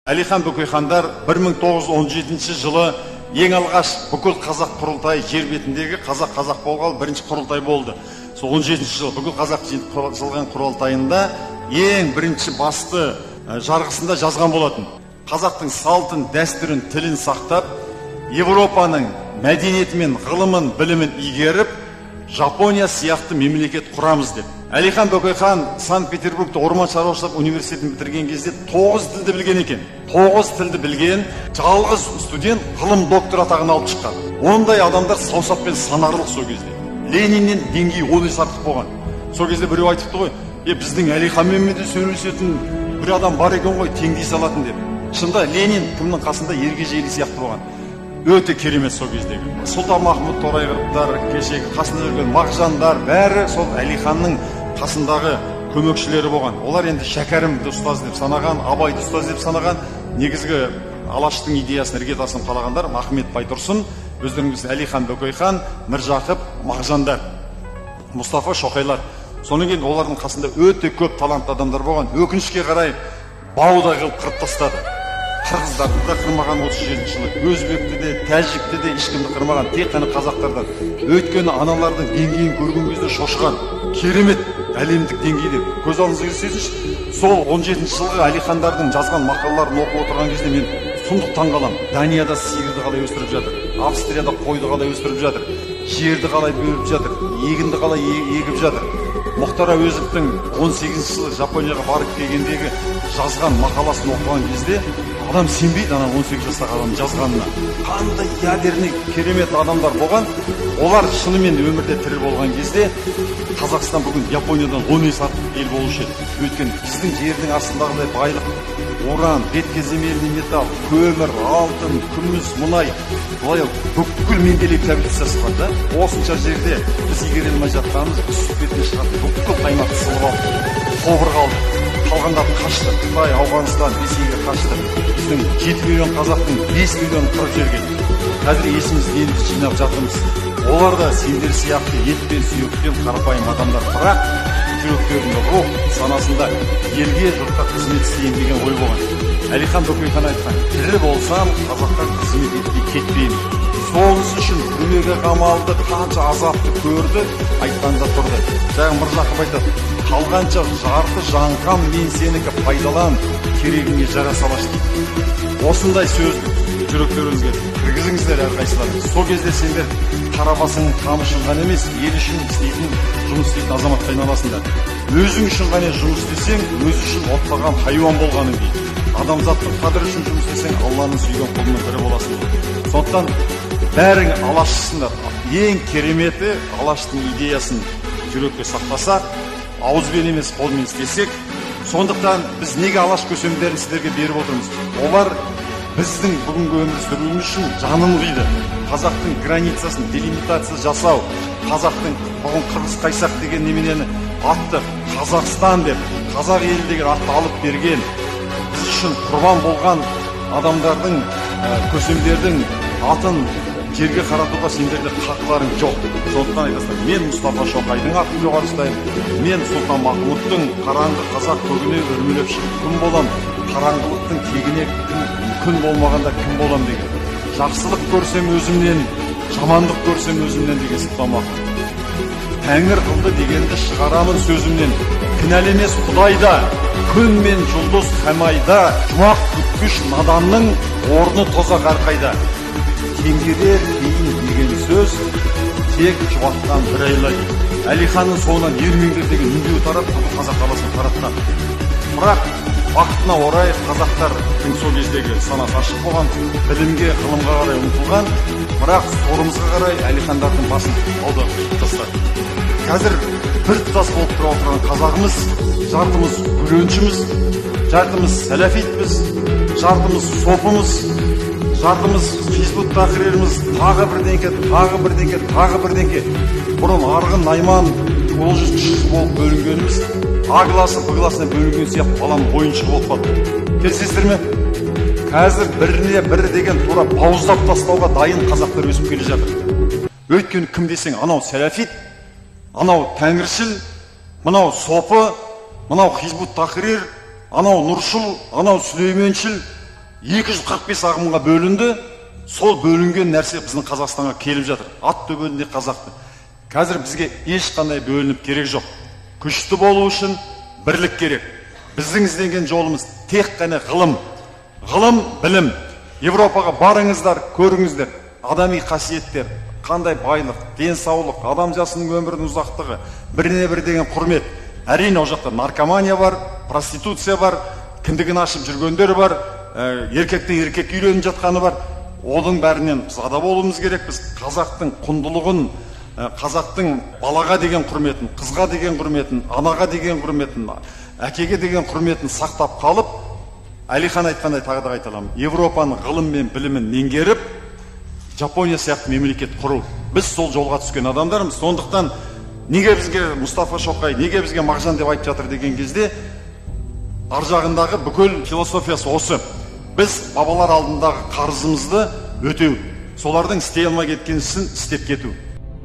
Әлихан Бөкейхандар 1917 жылы ең алғаш бүкіл қазақ құрылтайы, жер бетіндегі қазақ қазақ болғалы бірінші құрылтай болды. Сол 17 жылы бүкіл қазақ жиналған құрылтайында ең бірінші басты жарғысында жазған болатын. Қазақтың салтын, дәстүрін, тілін сақтап, Европаның мәдениеті мен ғылымын, білімін игеріп, Жапония сияқты мемлекет құрамыз деп. Әлихан Бөкейхан Санкт-Петербургте орман шаруашылық университетін бітірген кезде 9 тілді білген екен. 9 тілді білген жалғыз студент ғылым докторы атағын алып шыққан. Ондай адамдар саусақпен санарлық сол кезде. Лениннен деңгейі 10 есе артық болған. Сол кезде біреу айтыпты ғой, біздің Әлиханмен де сөйлесетін бір адам бар екен ғой, теңдей салатын деп. Шынында Ленин кімнің қасында ергежейлі сияқты болған. Өте керемет сол кездегі. Сұлтанмахмұт Торайғыровтар, кешегі қасында жүрген Мағжандар, бәрі сол Әлиханның қасындағы көмекшілері болған. Олар енді Шәкәрімді ұстаз деп санаған, Абайды ұстаз деп санаған. Негізгі Алаштың идеясын іргетасын қалағандар Ахмет Байтұрсын, өздеріңіз Әлихан Бөкейхан, Міржақып, Мағжандар, Мұстафа Шоқайлар. Содан кейін олардың қасында өте көп талантты адамдар болған. Өкінішке қарай баудай қылып қырып тастады. Қырғыздарды да қырмаған 37 жылы, өзбекті де, тәжікті де ешкімді қырмаған, тек қана қазақтардан. Өйткені аналардың деңгейін көрген кезде шошыған. Керемет әлемдік деңгейде. Көз алдыңызға елестетіңізші, сол 17 жылғы Әлихандардың жазған мақалаларын оқып отырған кезде мен сұмдық таңғаламын. Данияда сиырды қалай өсіріп жатыр, Австрияда қойды қалай өсіріп жатыр, жерді қалай бөліп жатыр, егінді қалай егіп жатыр. Мұхтар Әуезовтің 18 жылы Жапонияға барып келгендегі жазған мақаласын оқыған кезде адам сенбейді ана 18 жастағы адамның жазғанына. Қандай ядерный керемет адамдар болған. Олар шынымен өмірде тірі болған кезде Қазақстан бүгін Япониядан 10 есе артық ел болушы еді. Өйткені біздің жердің астындағыдай байлық, уран, редкоземельный металл, көмір, алтын, күміс, мұнай, былай бүкіл Менделеев таблицасы бар да. Осынша жерде біз игере алмай жатқанымыз, үсік бетіне шығатын бүкіл аймақты сылып алды, тобыр қалды. Қалғандары қашты, Қытай, Ауғанстан, Ресейге қашты. Біздің 7 миллион қазақтың 5 миллионын қырып жіберген. Қазір есімізді енді жинап жатырмыз. Олар да сендер сияқты ет пен сүйектен қарапайым адамдар, бірақ жүректерінде рух, санасында елге, жұртқа қызмет істейін деген ой болған. Әлихан Бөкейхан айтқан, тірі болсам қазаққа қызмет етпей кетпеймін. Сонысы үшін түрмеге қамалды, қанша азапты көрді, айтқанда тұрды. Жаңа Міржақып айтады, қалғанша жарты жаңқам мен сенікі, пайдалан, керегіңе жара салаш дейді. Осындай сөз жүректеріңізге кіргізіңіздер әрқайсыларыңыз. Сол кезде сендер қара басыңның қамы үшін ғана емес, ел үшін істейтін, жұмыс істейтін азаматқа айналасыңдар. Өзің үшін ғана жұмыс істесең, өзі үшін оттаған хайуан болғаның дейді. Адамзаттың қадірі үшін жұмыс істесең, Алланың сүйген құлының бірі боласың дейді. Сондықтан бәрің алашшысыңдар. Ең кереметі алаштың идеясын жүрекке сақтасақ, ауызбен емес қолмен істесек. Сондықтан біз неге алаш көсемдерін сіздерге беріп отырмыз? Олар біздің бүгінгі өмір сүруіміз үшін жанын қиды. Қазақтың границасын делимитация жасау, қазақтың бүгін қырғыз қайсақ деген неменені атты Қазақстан деп, қазақ елі деген атты алып берген, біз үшін құрбан болған адамдардың, көсемдердің атын жерге қаратуға сендерде қақыларың жоқ. Сондықтан айтасыздар, мен Мұстафа Шоқайдың атын жоғары ұстаймын, мен Сұлтан Махмұттың қараңғы қазақ көгіне өрмелеп шығып күн болам, қараңғылықтың тегіне күн болмағанда кім болам деген. Жақсылық көрсем өзімнен, жамандық көрсем өзімнен деген Сұлтан Махмұт. Тәңір қылды дегенді шығарамын сөзімнен. Кінәлі емес Құдай да, күн мен жұлдыз қамайда, жұмақ күткіш наданның орны тозақ әрқайда. Теңгерер кейін деген сөз тек жұбатқан бір айла дейді. Әлиханның соңынан ермеңдер деген үндеу тарап, бүкіл қазақ даласын таратқан. Бірақ бақытына орай қазақтардың сол кездегі санасы ашық болған, білімге, ғылымға қарай ұмтылған. Бірақ сорымызға қарай Әлихандардың басын алды қиып тастады. Қазір бір тұтас болып тұра отырған қазағымыз, жартымыз гүленшіміз, жартымыз сәләфитпіз, жартымыз сопымыз, жартымыз Хизбут Тахрирміз, тағы бірдеңке, тағы бірдеңке, тағы бірдеңке. Бұрын арғын, найман, ұлы жүз, кіші жүз болып бөлінгеніміз А классы, Б классына бөлінген сияқты баланың ойыншығы болып қалды. Келісесіздер ме? Қазір біріне бірі деген тура бауыздап тастауға дайын қазақтар өсіп келе жатыр. Өйткені кім десең, анау сәләфит, анау тәңіршіл, мынау сопы, мынау Хизбут Тахрир, анау нұршыл, анау сүлейменшіл. 245 ағымға бөлінді. Сол бөлінген нәрсе біздің Қазақстанға келіп жатыр. Ат төбеліндей қазақты. Қазір бізге ешқандай бөлініп керек жоқ. Күшті болу үшін бірлік керек. Біздің іздеген жолымыз тек қана ғылым. Ғылым, білім. Европаға барыңыздар, көріңіздер. Адами қасиеттер, қандай байлық, денсаулық, адам жасының өмірінің ұзақтығы, біріне бір деген құрмет. Әрине, ол жақта наркомания бар, проституция бар, кіндігін ашып жүргендер бар, еркектен еркек үйленіп жатқаны бар. Оның бәрінен біз ада болуымыз керек. Біз қазақтың құндылығын, қазақтың балаға деген құрметін, қызға деген құрметін, анаға деген құрметін, әкеге деген құрметін сақтап қалып, Әлихан айтқандай тағы да қайталамын, Европаның ғылым мен білімін меңгеріп, Жапония сияқты мемлекет құру. Біз сол жолға түскен адамдармыз. Сондықтан неге бізге Мұстафа Шоқай, неге бізге Мағжан деп айтып жатыр деген кезде, ар жағындағы бүкіл философиясы осы. Біз бабалар алдындағы қарызымызды өтеу, солардың істей алмай кеткен ісін істеп кету.